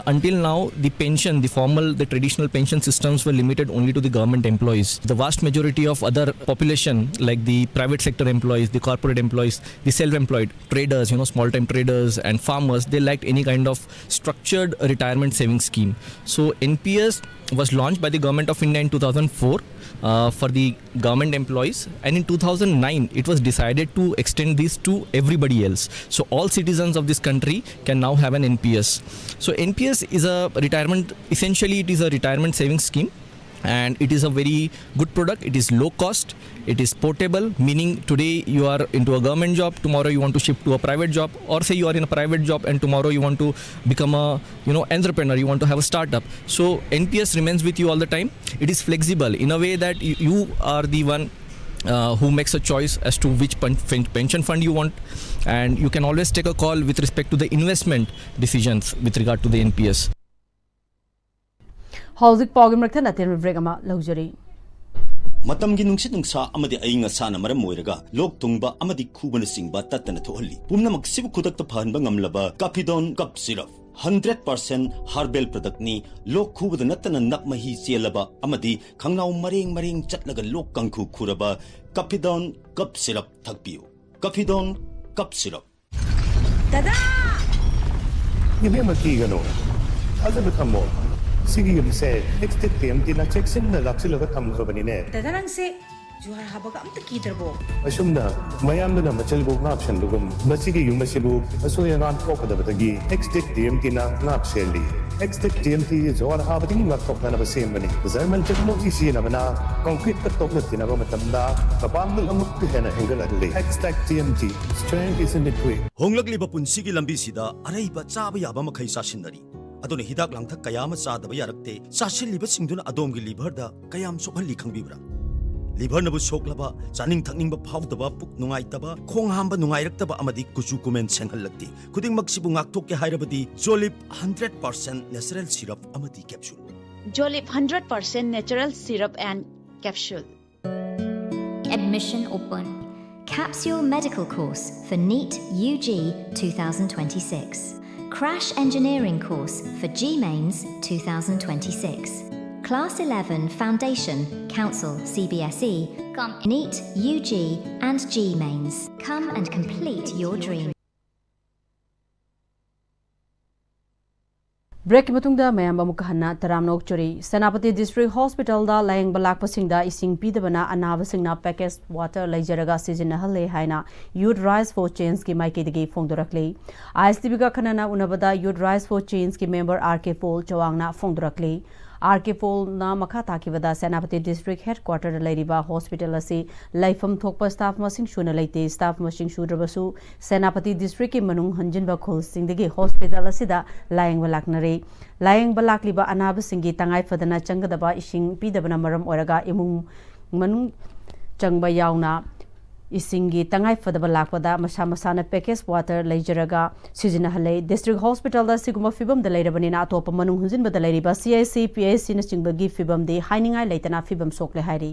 Until now, the pension, the formal, the traditional pension systems were limited only to the government employees. The vast majority of other population, like the private sector employees, the corporate employees, the self-employed, traders, you know, small-time traders and farmers, they lacked any kind of structured retirement saving scheme. So N P S was launched by the Government of India in two thousand four uh, for the government employees, and in two thousand nine it was decided to extend this to everybody else. So all citizens of this country can now have an N P S. So N P S is a retirement, essentially it is a retirement saving scheme, and it is a very good product. It is low cost, it is portable, meaning today you are into a government job, tomorrow you want to shift to a private job, or say you are in a private job and tomorrow you want to become a, you know, entrepreneur, you want to have a startup. So N P S remains with you all the time. It is flexible in a way that you, you are the one uh, who makes a choice as to which pen- pen- pension fund you want, and you can always take a call with respect to the investment decisions with regard to the N P S. ꯍꯧꯖꯤꯛ ꯄꯥꯎꯒꯤ ꯃꯔꯛꯇ ꯅꯇꯦꯟꯕ break ꯑꯃ ꯂꯧꯖꯔꯤ꯫ ꯃꯇꯝꯒꯤ ꯅꯨꯡꯁꯤꯠ ꯅꯨꯡꯁꯥ ꯑꯃꯗꯤ ꯑꯏꯪ ꯑꯁꯥꯅ ꯃꯔꯝ ꯑꯣꯏꯔꯒ ꯂꯣꯛ ꯊꯨꯡꯕ ꯑꯃꯗꯤ ꯈꯨꯕꯅꯆꯤꯡꯕ ꯇꯠꯇꯅ ꯊꯣꯛꯍꯜꯂꯤ꯫ ꯄꯨꯝꯅꯃꯛꯁꯤꯕꯨ ꯈꯨꯗꯛꯇ ꯐꯍꯟꯕ ꯉꯝꯂꯕ ꯀꯥꯐꯤꯗꯣꯟ ꯀꯞ syrup. Hundred percent herbal product ꯅꯤ꯫ ꯂꯣꯛ ꯈꯨꯕꯗ ꯅꯠꯇꯅ ꯅꯞ ꯃꯍꯤ ꯆꯦꯜꯂꯕ ꯑꯃꯗꯤ ꯈꯪꯅꯥꯎ ꯃꯔꯦꯡ ꯃꯔꯦꯡ ꯆꯠꯂꯒ ꯂꯣꯛ ꯀꯥꯡꯈꯨ ꯈꯨꯔꯕ ꯀꯥꯐꯤꯗꯣꯟ ꯀꯞ ꯁꯤꯔꯞ ꯊꯛꯄꯤꯌꯨ꯫ ꯀꯥꯐꯤꯗꯣꯟ ꯀꯞ ꯁꯤꯔꯞ꯫ ꯗꯗꯥ! ꯏꯕꯦꯝꯃ, ꯀꯤꯒꯅꯨ꯫ ꯊꯥꯖꯕ ꯊꯝꯃꯣ꯫ ꯁꯤꯒꯤ ꯌꯨꯝꯁꯦ ꯑꯦꯛꯁ ꯇꯤꯛ ꯇꯤ ꯑꯦꯝ ꯇꯤꯅ ꯆꯦꯛꯁꯤꯟꯅ ꯂꯥꯛꯁꯤꯜꯂꯒ ꯊꯝꯈ꯭ꯔꯕꯅꯤꯅꯦ꯫ ꯗꯗꯥ, ꯅꯪꯁꯦ ꯖꯨꯍꯥꯔ ꯍꯥꯕꯒ ꯑꯝꯇ ꯀꯤꯗ꯭ꯔꯕꯣ? ꯑꯁꯨꯝꯅ ꯃꯌꯥꯝꯗꯨꯅ ꯃꯆꯜꯕꯨ ꯉꯥꯛ ꯁꯦꯟꯕꯒꯨꯝ ꯃꯁꯤꯒꯤ ꯌꯨꯝ ꯑꯁꯤꯕꯨ ꯑꯁꯣꯏ ꯑꯉꯥꯝ ꯊꯣꯛꯀꯗꯕꯗꯒꯤ ꯑꯦꯛꯁꯇꯦꯛ ꯇꯤ ꯑꯦꯝ ꯇꯤꯅ ꯉꯥꯛ ꯁꯦꯜꯂꯤ꯫ ꯑꯦꯛꯁꯇꯦꯛ ꯇꯤ ꯑꯦꯝ ꯇꯤ ꯖꯨꯍꯥꯔ ꯍꯥꯕꯗꯒꯤ ꯉꯥꯛꯊꯣꯛꯅꯅꯕ ꯁꯦꯝꯕꯅꯤ꯫ ꯖꯔꯃꯟ ꯇꯦꯛꯅꯣꯂꯣꯖꯤ ꯁꯤꯖꯤꯟꯅꯕꯅ ꯀꯪꯀ꯭ꯔꯤꯠꯇ ꯇꯣꯛꯅ ꯇꯤꯟꯅꯕ ꯃꯇꯝꯗ ꯃꯄꯥꯡꯒꯜ ꯑꯃꯨꯛꯀ ꯍꯦꯟꯅ ꯍꯦꯟꯒꯠꯍꯜꯂꯤ꯫ ꯑꯦꯛꯁꯇꯦꯛ T M T, strength is in the grit. ꯍꯣꯡꯂꯛꯂꯤꯕ ꯄꯨꯟꯁꯤꯒꯤ ꯂꯝꯕꯤꯁꯤꯗ ꯑꯔꯩꯕ ꯆꯥꯕ ꯌꯥꯕ ꯃꯈꯩ ꯆꯥꯁꯤꯟꯅꯔꯤ꯫ ꯑꯗꯨꯅ ꯍꯤꯗꯥꯛ ꯂꯥꯡꯊꯛ ꯀꯌꯥ ꯑꯃ ꯆꯥꯗꯕ ꯌꯥꯔꯛꯇꯦ꯫ ꯆꯥꯁꯤꯜꯂꯤꯕꯁꯤꯡꯗꯨꯅ ꯑꯗꯣꯝꯒꯤ ꯂꯤꯚꯔꯗ ꯀꯌꯥꯝ ꯁꯣꯛꯍꯜꯂꯤ ꯈꯪꯕꯤꯕ꯭ꯔꯥ? ꯂꯤꯚꯔꯅꯕꯨ ꯁꯣꯛꯂꯕ, ꯆꯥꯅꯤꯡ ꯊꯛꯅꯤꯡꯕ ꯐꯥꯎꯗꯕ, ꯄꯨꯛ ꯅꯨꯡꯉꯥꯏꯇꯕ, ꯈꯣꯡ ꯍꯥꯝꯕ ꯅꯨꯡꯉꯥꯏꯔꯛꯇꯕ ꯑꯃꯗꯤ ꯀꯨꯆꯨ ꯀꯨꯃꯦꯟ ꯁꯦꯡꯍꯜꯂꯛꯇꯦ꯫ ꯈꯨꯗꯤꯡꯃꯛꯁꯤꯕꯨ ꯉꯥꯛꯊꯣꯛꯀꯦ ꯍꯥꯏꯔꯕꯗꯤ ꯖꯣꯂꯤꯞ ꯍꯟꯗ꯭ꯔꯦꯠ ꯄꯥꯔꯁꯦꯟ ꯅꯦꯆꯔꯦꯜ ꯁꯤꯔꯞ ꯑꯃꯗꯤ capsule. Jolip hundred percent natural syrup and capsule. Admission open. Capsule medical course for NEET U G two thousand twenty-six. Crash engineering course for G Mains two thousand twenty-six. Class eleven Foundation, Council, C B S E, cum NEET U G and G Mains. Come and complete your dream. ꯕ꯭ꯔꯦꯛꯀꯤ ꯃꯇꯨꯡꯗ ꯃꯌꯥꯝ ꯑꯃꯨꯛꯀ ꯍꯟꯅ ꯇꯔꯥꯝꯅ ꯑꯣꯛꯆꯔꯤ꯫ Senapati district ꯍꯣꯁꯄꯤꯇꯥꯜꯗ ꯂꯥꯌꯦꯡꯕ ꯂꯥꯛꯄꯁꯤꯡꯗ ꯏꯁꯤꯡ ꯄꯤꯗꯕꯅ ꯑꯅꯥꯕꯁꯤꯡꯅ package water ꯂꯩꯖꯔꯒ ꯁꯤꯖꯤꯟꯅꯍꯜꯂꯦ ꯍꯥꯏꯅ ꯌꯨꯠ rights four ꯆꯦꯟꯖꯀꯤ ꯃꯥꯏꯀꯩꯗꯒꯤ ꯐꯣꯡꯗꯣꯔꯛꯂꯤ꯫ ꯑꯥꯏ ꯑꯦꯁ T ꯚꯤꯒ ꯈꯟꯅꯅ ꯎꯅꯕꯗ ꯌꯨꯠ rights four ꯆꯦꯟꯖꯀꯤ member R ꯀꯦ pol ꯆꯧꯋꯥꯡꯅ ꯐꯣꯡꯗꯣꯔꯛꯂꯤ꯫ R ꯀꯦ ꯄꯣꯜꯅ ꯃꯈꯥ ꯇꯥꯈꯤꯕꯗ ꯁꯦꯅꯥꯄꯇꯤ ꯗꯤꯁꯇ꯭ꯔꯤꯛ ꯍꯦꯗꯀ꯭ꯋꯥꯇꯔꯗ ꯂꯩꯔꯤꯕ ꯍꯣꯁꯄꯤꯇꯥꯜ ꯑꯁꯤ ꯂꯩꯐꯝ ꯊꯣꯛꯄ ꯁ꯭ꯇꯥꯐ ꯃꯁꯤꯡ ꯁꯨꯅ ꯂꯩꯇꯦ꯫ ꯁ꯭ꯇꯥꯐ ꯃꯁꯤꯡ ꯁꯨꯗ꯭ꯔꯕꯁꯨ ꯁꯦꯅꯥꯄꯇꯤ ꯗꯤꯁꯇ꯭ꯔꯤꯛꯀꯤ ꯃꯅꯨꯡ ꯍꯟꯖꯤꯟꯕ ꯈꯨꯜꯁꯤꯡꯗꯒꯤ ꯍꯣꯁꯄꯤꯇꯥꯜ ꯑꯁꯤꯗ ꯂꯥꯌꯦꯡꯕ ꯂꯥꯛꯅꯔꯤ꯫ ꯂꯥꯌꯦꯡꯕ ꯂꯥꯛꯂꯤꯕ ꯑꯅꯥꯕꯁꯤꯡꯒꯤ ꯇꯉꯥꯏ ꯐꯗꯅ ꯆꯪꯒꯗꯕ ꯏꯁꯤꯡ ꯄꯤꯗꯕꯅ ꯃꯔꯝ ꯑꯣꯏꯔꯒ ꯏꯃꯨꯡ ꯃꯅꯨꯡ ꯆꯪꯕ ꯌꯥꯎꯅ ꯏꯁꯤꯡꯒꯤ ꯇꯉꯥꯏ ꯐꯗꯕ ꯂꯥꯛꯄꯗ ꯃꯁꯥ ꯃꯁꯥꯅ ꯄꯦꯀꯦꯖ ꯋꯥꯇꯔ ꯂꯩꯖꯔꯒ ꯁꯤꯖꯤꯟꯅꯍꯜꯂꯦ꯫ ꯗꯤꯁꯇ꯭ꯔꯤꯛ ꯍꯣꯁꯄꯤꯇꯥꯜꯗ ꯑꯁꯤꯒꯨꯝꯕ ꯐꯤꯕꯝꯗ ꯂꯩꯔꯕꯅꯤꯅ ꯑꯇꯣꯞꯄ ꯃꯅꯨꯡ ꯍꯨꯟꯖꯤꯟꯕꯗ ꯂꯩꯔꯤꯕ ꯁꯤ ꯑꯩꯆ ꯁꯤ, ꯄꯤ ꯑꯩꯆ ꯁꯤꯅꯆꯤꯡꯕꯒꯤ ꯐꯤꯕꯝꯗꯤ ꯍꯥꯏꯅꯤꯡꯉꯥꯏ ꯂꯩꯇꯅ ꯐꯤꯕꯝ ꯁꯣꯛꯂꯦ ꯍꯥꯏꯔꯤ꯫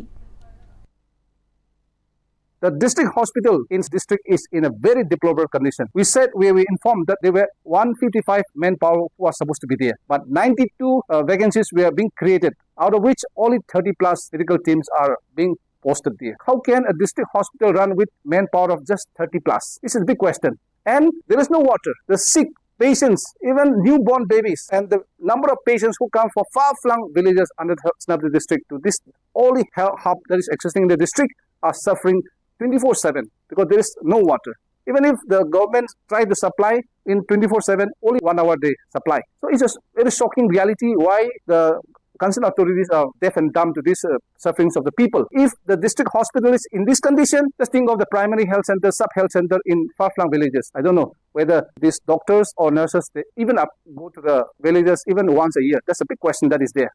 The district hospital in district is in a very deplorable condition. We said, we were informed that there were one fifty-five manpower who are supposed to be there, but ninety-two uh, vacancies were being created, out of which only thirty plus medical teams are being posted there. How can a district hospital run with manpower of just thirty plus? This is a big question. And there is no water. The sick patients, even newborn babies, and the number of patients who come from far-flung villages under the Senapati district to this only hel- hub that is existing in the district are suffering twenty-four seven because there is no water. Even if the government tried to supply in twenty-four seven, only one hour they supply. So it's a very shocking reality why the concerned authorities are deaf and dumb to these uh, sufferings of the people. If the district hospital is in this condition, just think of the primary health center, sub-health center in far-flung villages. I don't know whether these doctors or nurses, they even up, go to the villages even once a year. That's a big question that is there.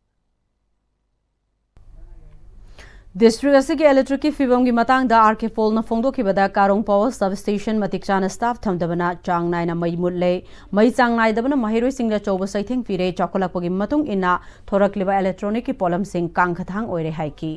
District ꯑꯁꯤꯒꯤ ꯏꯂꯦꯛꯇ꯭ꯔꯤꯛꯀꯤ ꯐꯤꯕꯝꯒꯤ ꯃꯇꯥꯡꯗ R ꯀꯦ ꯄꯣꯜꯅ ꯐꯣꯡꯗꯣꯛꯈꯤꯕꯗ ꯀꯥꯔꯣꯡ power sub station ꯃꯇꯤꯛ ꯆꯥꯅ staff ꯊꯝꯗꯕꯅ ꯆꯥꯡ ꯅꯥꯏꯅ ꯃꯩ ꯃꯨꯠꯂꯦ꯫ ꯃꯩ ꯆꯥꯡ ꯅꯥꯏꯗꯕꯅ ꯃꯍꯩꯔꯣꯏꯁꯤꯡꯗ ꯑꯆꯧꯕ ꯆꯩꯊꯦꯡ ꯄꯤꯔꯦ꯫ ꯆꯥꯎꯈꯠꯂꯛꯄꯒꯤ ꯃꯇꯨꯡ ꯏꯟꯅ ꯊꯣꯔꯛꯂꯤꯕ ꯏꯂꯦꯛꯇ꯭ꯔꯣꯅꯤꯛꯀꯤ ꯄꯣꯠꯂꯝꯁꯤꯡ ꯀꯥꯡꯈꯊꯥꯡ ꯑꯣꯏꯔꯦ ꯍꯥꯏꯈꯤ꯫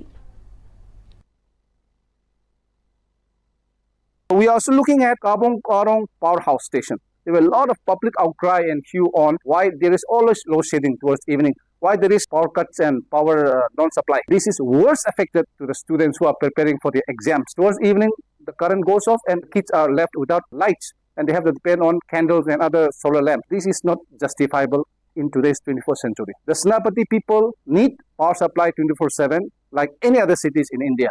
We are also looking at Kabong Karong Powerhouse Station. There were a lot of public outcry and hue on why there is always load shedding towards evening, why there is power cuts and power uh, non-supply. This is worse affected to the students who are preparing for the exams. Towards evening, the current goes off and kids are left without lights and they have to depend on candles and other solar lamps. This is not justifiable in today's twenty-first century. The Senapati people need power supply twenty-four seven like any other cities in India.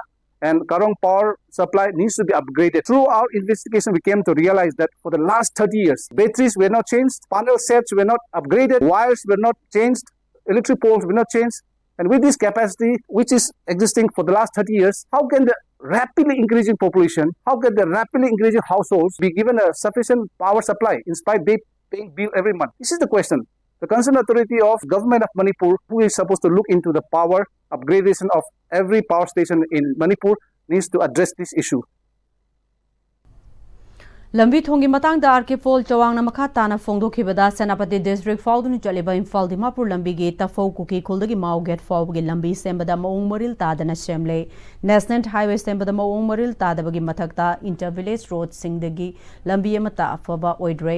And Karong power supply needs to be upgraded. Through our investigation, we came to realize that for the last thirty years, batteries were not changed, panel sets were not upgraded, wires were not changed, electric poles were not changed. And with this capacity, which is existing for the last thirty years, how can the rapidly increasing population, how can the rapidly increasing households be given a sufficient power supply in spite they paying bill every month? This is the question. The concerned authority of Government of Manipur, who is supposed to look into the power upgradation of every power station in Manipur, needs to address this issue. ꯂꯝꯕꯤ ꯊꯣꯡꯒꯤ ꯃꯇꯥꯡꯗ R ꯀꯦ pol ꯆꯋꯥꯡꯅ ꯃꯈꯥ ꯇꯥꯅ ꯐꯣꯡꯗꯣꯛꯈꯤꯕꯗ, Senapati district ꯐꯥꯎꯗꯨꯅ ꯆꯠꯂꯤꯕ ꯏꯝꯐꯥꯜ ꯗꯤꯃꯥꯄꯨꯔ ꯂꯝꯕꯤꯒꯤ ꯇꯐꯧ ꯀꯨꯀꯤ ꯈꯨꯜꯗꯒꯤ ꯃꯥꯎ get ꯐꯥꯎꯕꯒꯤ ꯂꯝꯕꯤ ꯁꯦꯝꯕꯗ ꯃꯑꯣꯡ ꯃꯔꯤꯜ ꯇꯥꯗꯅ ꯁꯦꯝꯂꯦ꯫ ꯅꯦꯁꯅꯦꯜ ꯍꯥꯏꯋꯦ ꯁꯦꯝꯕꯗ ꯃꯑꯣꯡ ꯃꯔꯤꯜ ꯇꯥꯗꯕꯒꯤ ꯃꯊꯛꯇ ꯏꯟꯇꯔ ꯚꯤꯂꯦꯖ ꯔꯣꯗꯁꯤꯡꯗꯒꯤ ꯂꯝꯕꯤ ꯑꯃꯠꯇ ꯑꯐꯕ ꯑꯣꯏꯗ꯭ꯔꯦ꯫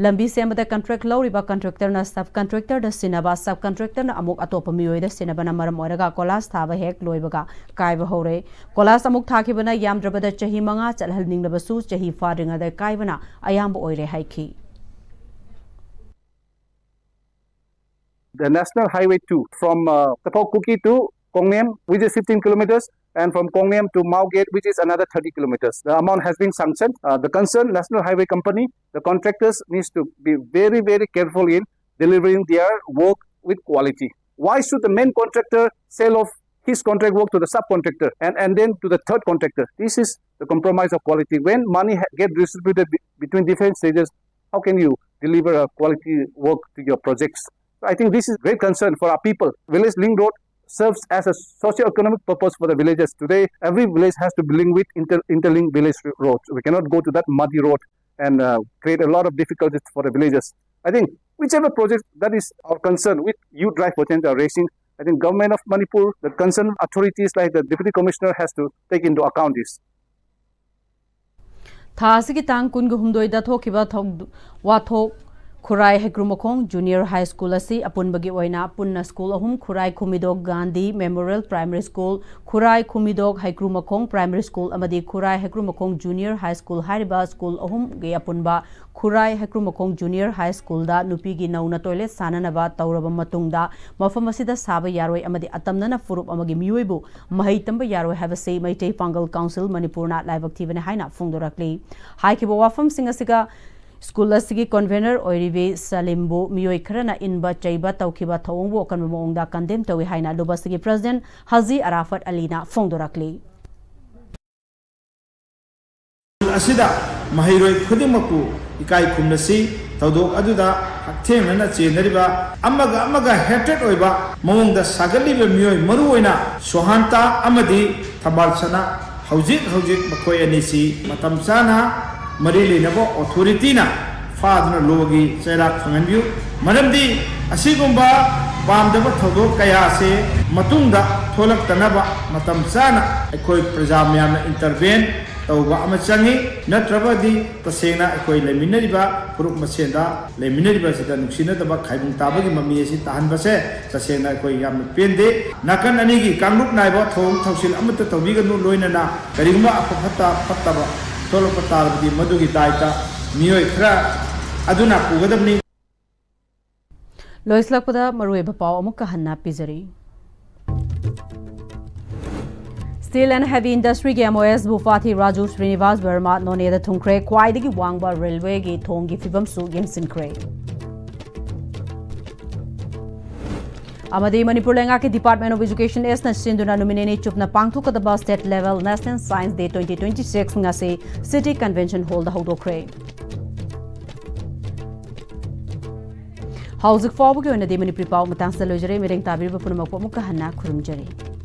ꯂꯝꯕꯤ ꯁꯦꯝꯕꯗ ꯀꯟꯇ꯭ꯔꯦꯛ ꯂꯧꯔꯤꯕ ꯀꯟꯇ꯭ꯔꯦꯛꯇꯔꯅ ꯁꯕ ꯀꯟꯇ꯭ꯔꯦꯛꯇꯔꯗ ꯁꯤꯟꯅꯕ, ꯁꯕ ꯀꯟꯇ꯭ꯔꯦꯛꯇꯔꯅ ꯑꯃꯨꯛ ꯑꯇꯣꯞꯄ ꯃꯤꯑꯣꯏꯗ ꯁꯤꯟꯅꯕꯅ ꯃꯔꯝ ꯑꯣꯏꯔꯒ ꯀꯣꯂꯥꯁ ꯊꯥꯕ ꯍꯦꯛ ꯂꯣꯏꯕꯒ ꯀꯥꯏꯕ ꯍꯧꯔꯦ꯫ ꯀꯣꯂꯥꯁ ꯑꯃꯨꯛ ꯊꯥꯈꯤꯕꯅ ꯌꯥꯝꯗ꯭ꯔꯕꯗ ꯆꯍꯤ ꯃꯉꯥ ꯆꯠꯍꯟꯅꯤꯡꯂꯕꯁꯨ ꯆꯍꯤ ꯐꯥꯗ꯭ꯔꯤꯉꯩꯗ ꯀꯥꯏꯕꯅ ꯑꯌꯥꯝꯕ ꯑꯣꯏꯔꯦ ꯍꯥꯏꯈꯤ꯫ the National Highway two from uh, Taphok Kuki to Kongnem, which is fifteen kilometers, and from Kongnem to Maogate, which is another thirty kilometers. The amount has been sanctioned. Uh, the concerned National Highway Company, the contractors needs to be very, very careful in delivering their work with quality. Why should the main contractor sell off his contract work to the subcontractor and, and then to the third contractor? This is the compromise of quality. When money ha- get distributed be- between different stages, how can you deliver a quality work to your projects? So I think this is great concern for our people. Village link road serves as a socio-economic purpose for the villages. Today, every village has to be linked with inter- interlinked village roads. We cannot go to that muddy road and uh, create a lot of difficulties for the villages. I think whichever project that is our concern with Youth Drive for Change are raising, I think government of Manipur, the concerned authorities like the deputy commissioner has to take into account this. ꯊꯥ ꯑꯁꯤꯒꯤ ꯇꯥꯡ ꯀꯨꯟꯒ ꯍꯨꯝꯗꯣꯏꯗ ꯊꯣꯛꯈꯤꯕ ꯊꯧ- ꯋꯥꯊꯣꯛ ꯈꯨꯔꯥꯏ ꯍꯩꯀ꯭ꯔꯨꯃꯈꯣꯡ junior high school ꯑꯁꯤ ꯑꯄꯨꯟꯕꯒꯤ ꯑꯣꯏꯅ ꯄꯨꯟꯅ ꯁ꯭ꯀꯨꯜ ꯑꯍꯨꯝ, ꯈꯨꯔꯥꯏ ꯈꯨꯃꯤꯗꯣꯛ ꯒꯥꯟꯙꯤ ꯃꯦꯃꯣꯔꯤꯌꯦꯜ ꯄ꯭ꯔꯥꯏꯃꯔꯤ ꯁ꯭ꯀꯨꯜ, ꯈꯨꯔꯥꯏ ꯈꯨꯃꯤꯗꯣꯛ ꯍꯩꯀ꯭ꯔꯨꯃꯈꯣꯡ ꯄ꯭ꯔꯥꯏꯃꯔꯤ ꯁ꯭ꯀꯨꯜ ꯑꯃꯗꯤ ꯈꯨꯔꯥꯏ ꯍꯩꯀ꯭ꯔꯨꯃꯈꯣꯡ ꯖꯨꯅꯤꯌꯔ ꯍꯥꯏ ꯁ꯭ꯀꯨꯜ ꯍꯥꯏꯔꯤꯕ ꯁ꯭ꯀꯨꯜ ꯑꯍꯨꯝꯒꯤ ꯑꯄꯨꯟꯕ ꯈꯨꯔꯥꯏ ꯍꯩꯀ꯭ꯔꯨꯃꯈꯣꯡ ꯖꯨꯅꯤꯌꯔ ꯍꯥꯏ ꯁ꯭ꯀꯨꯜꯗ ꯅꯨꯄꯤꯒꯤ ꯅꯧꯅ ꯇꯣꯏꯂꯦꯠ ꯁꯥꯅꯅꯕ ꯇꯧꯔꯕ ꯃꯇꯨꯡꯗ ꯃꯐꯝ ꯑꯁꯤꯗ ꯁꯥꯕ ꯌꯥꯔꯣꯏ ꯑꯃꯗꯤ ꯑꯇꯝꯅꯅ ꯐꯨꯔꯨꯞ ꯑꯃꯒꯤ ꯃꯤꯑꯣꯏꯕꯨ ꯃꯍꯩ ꯇꯝꯕ ꯌꯥꯔꯣꯏ ꯍꯥꯏꯕꯁꯤ ꯃꯩꯇꯩ ꯄꯥꯡꯒꯜ ꯀꯥꯎꯟꯁꯤꯜ ꯃꯅꯤꯄꯨꯔꯅ ꯂꯥꯏꯕꯛ ꯊꯤꯕꯅꯤ ꯍꯥꯏꯅ ꯐꯣꯡꯗꯣꯔꯛꯂꯤ꯫ ꯍꯥꯏꯈꯤꯕ ꯋꯥꯐꯝꯁꯤꯡ ꯑꯁꯤꯒ ꯁ꯭ꯀꯨꯜ ꯑꯁꯤꯒꯤ ꯀꯟꯚꯦꯅꯔ ꯑꯣꯏꯔꯤꯕꯤ ꯁꯂꯤꯝꯕꯨ ꯃꯤꯑꯣꯏ ꯈꯔꯅ ꯏꯟꯕ ꯆꯩꯕ ꯇꯧꯈꯤꯕ ꯊꯧꯑꯣꯡꯕꯨ ꯑꯀꯟꯕ ꯃꯑꯣꯡꯗ ꯀꯟꯗꯦꯝ ꯇꯧꯏ ꯍꯥꯏꯅ ꯂꯨꯕ ꯑꯁꯤꯒꯤ ꯄ꯭ꯔꯁꯤꯗꯦꯟꯠ ꯍꯥꯖꯤ ꯑꯔꯥꯐꯠ ꯑꯂꯤꯅ ꯐꯣꯡꯗꯣꯔꯛꯂꯤ꯫ ꯑꯁꯤꯗ ꯃꯍꯩꯔꯣꯏ ꯈꯨꯗꯤꯡꯃꯛꯄꯨ ꯏꯀꯥꯏ ꯈꯨꯝꯅꯁꯤ꯫ ꯊꯧꯗꯣꯛ ꯑꯗꯨꯗ ꯍꯛꯊꯦꯡꯅꯅ ꯆꯦꯟꯅꯔꯤꯕ ꯑꯃꯒ ꯑꯃꯒ ꯍꯦꯇ꯭ꯔꯦꯠ ꯑꯣꯏꯕ ꯃꯑꯣꯡꯗ ꯁꯥꯒꯠꯂꯤꯕ ꯃꯤꯑꯣꯏ ꯃꯔꯨꯑꯣꯏꯅ ꯁꯣꯍꯥꯟꯇꯥ ꯑꯃꯗꯤ ꯊꯝꯕꯥꯜꯁꯅꯥ ꯍꯧꯖꯤꯛ ꯍꯧꯖꯤꯛ ꯃꯈꯣꯏ ꯑꯅꯤꯁꯤ ꯃꯇꯝ ꯆꯥꯅ ꯃꯔꯤ ꯂꯩꯅꯕ ꯑꯣꯊꯣꯔꯤꯇꯤꯅ ꯐꯥꯗꯨꯅ ꯂꯣꯒꯤ ꯆꯩꯔꯥꯛ ꯐꯪꯍꯟꯕꯤꯌꯨ꯫ ꯃꯔꯝꯗꯤ ꯑꯁꯤꯒꯨꯝꯕ ꯄꯥꯝꯗꯕ ꯊꯧꯗꯣꯛ ꯀꯌꯥꯁꯦ ꯃꯇꯨꯡꯗ ꯊꯣꯛꯂꯛꯇꯅꯕ ꯃꯇꯝ ꯆꯥꯅ ꯑꯩꯈꯣꯏ ꯄ꯭ꯔꯖꯥ ꯃꯌꯥꯝꯅ ꯏꯟꯇꯔꯚꯦꯟ ꯇꯧꯕ ꯑꯃ ꯆꯪꯏ꯫ ꯅꯠꯇ꯭ꯔꯕꯗꯤ ꯇꯁꯦꯡꯅ ꯑꯩꯈꯣꯏ ꯂꯩꯃꯤꯟꯅꯔꯤꯕ ꯐꯨꯔꯨꯞ ꯃꯁꯦꯟꯗ ꯂꯩꯃꯤꯟꯅꯔꯤꯕ ꯑꯁꯤꯗ ꯅꯨꯡꯁꯤꯅꯗꯕ ꯈꯥꯏꯕꯨꯡ ꯇꯥꯕꯒꯤ ꯃꯃꯤ ꯑꯁꯤ ꯇꯥꯍꯟꯕꯁꯦ ꯇꯁꯦꯡꯅ ꯑꯩꯈꯣꯏ ꯌꯥꯝꯅ ꯄꯦꯟꯗꯦ꯫ ꯅꯥꯀꯟ ꯑꯅꯤꯒꯤ ꯀꯥꯡꯂꯨꯞ ꯅꯥꯏꯕ ꯊꯧꯑꯣꯡ ꯊꯧꯁꯤꯜ ꯑꯃꯠꯇ ꯇꯧꯕꯤꯒꯅꯨ꯫ ꯂꯣꯏꯅꯅ ꯀꯔꯤꯒꯨꯝꯕ ꯑꯐ ꯐꯠꯇ ꯐꯠꯇꯕ ꯊꯣꯛꯂꯛꯄ ꯇꯥꯔꯕꯗꯤ ꯃꯗꯨꯒꯤ ꯗꯥꯏꯇ ꯃꯤꯑꯣꯏ ꯈꯔ ꯑꯗꯨꯅ ꯄꯨꯒꯗꯕꯅꯤ꯫ ꯂꯣꯏꯁꯤꯜꯂꯛꯄꯗ ꯃꯔꯨꯑꯣꯏꯕ ꯄꯥꯎ ꯑꯃꯨꯛꯀ ꯍꯟꯅ ꯄꯤꯖꯔꯤ꯫ Steel and Heavy Industryꯒꯤ MOS ꯕꯨ ꯐꯥꯊꯤ ꯔꯥꯖꯨ ꯁ꯭ꯔꯤꯅꯤꯕꯥꯁ ꯕꯔꯃꯥ ꯅꯣꯅꯦꯗ ꯊꯨꯡꯈ꯭ꯔꯦ꯫ ꯈ꯭ꯋꯥꯏꯗꯒꯤ ꯋꯥꯡꯕ ꯔꯦꯜꯋꯦꯒꯤ ꯊꯣꯡꯒꯤ ꯐꯤꯕꯝꯁꯨ ꯌꯦꯡꯁꯤꯟꯈ꯭ꯔꯦ꯫ ꯑꯃꯗꯤ ꯃꯅꯤꯄꯨꯔ ꯂꯩꯉꯥꯛꯀꯤ Department of Education ꯑꯦꯁꯅ ꯁꯤꯟꯗꯨꯅ ꯅꯨꯃꯤꯠ ꯅꯤꯅꯤ ꯆꯨꯞꯅ ꯄꯥꯡꯊꯣꯛꯀꯗꯕ State Level National Science Day twenty twenty-six ꯉꯁꯤ City Convention Hallꯗ ꯍꯧꯗꯣꯛꯈ꯭ꯔꯦ꯫ ꯍꯧꯖꯤꯛ ꯐꯥꯎꯕꯒꯤ ꯑꯣꯏꯅꯗꯤ ꯃꯅꯤꯄꯨꯔꯤ ꯄꯥꯎ ꯃꯇꯥꯡꯁꯤꯗ ꯂꯣꯏꯖꯔꯦ꯫ ꯃꯤꯠꯌꯦꯡ ꯇꯥꯕꯤꯔꯤꯕ ꯄꯨꯝꯅꯃꯛꯄꯨ ꯑꯃꯨꯛꯀ ꯍꯟꯅ ꯈꯨꯔꯨꯝꯖꯔꯤ꯫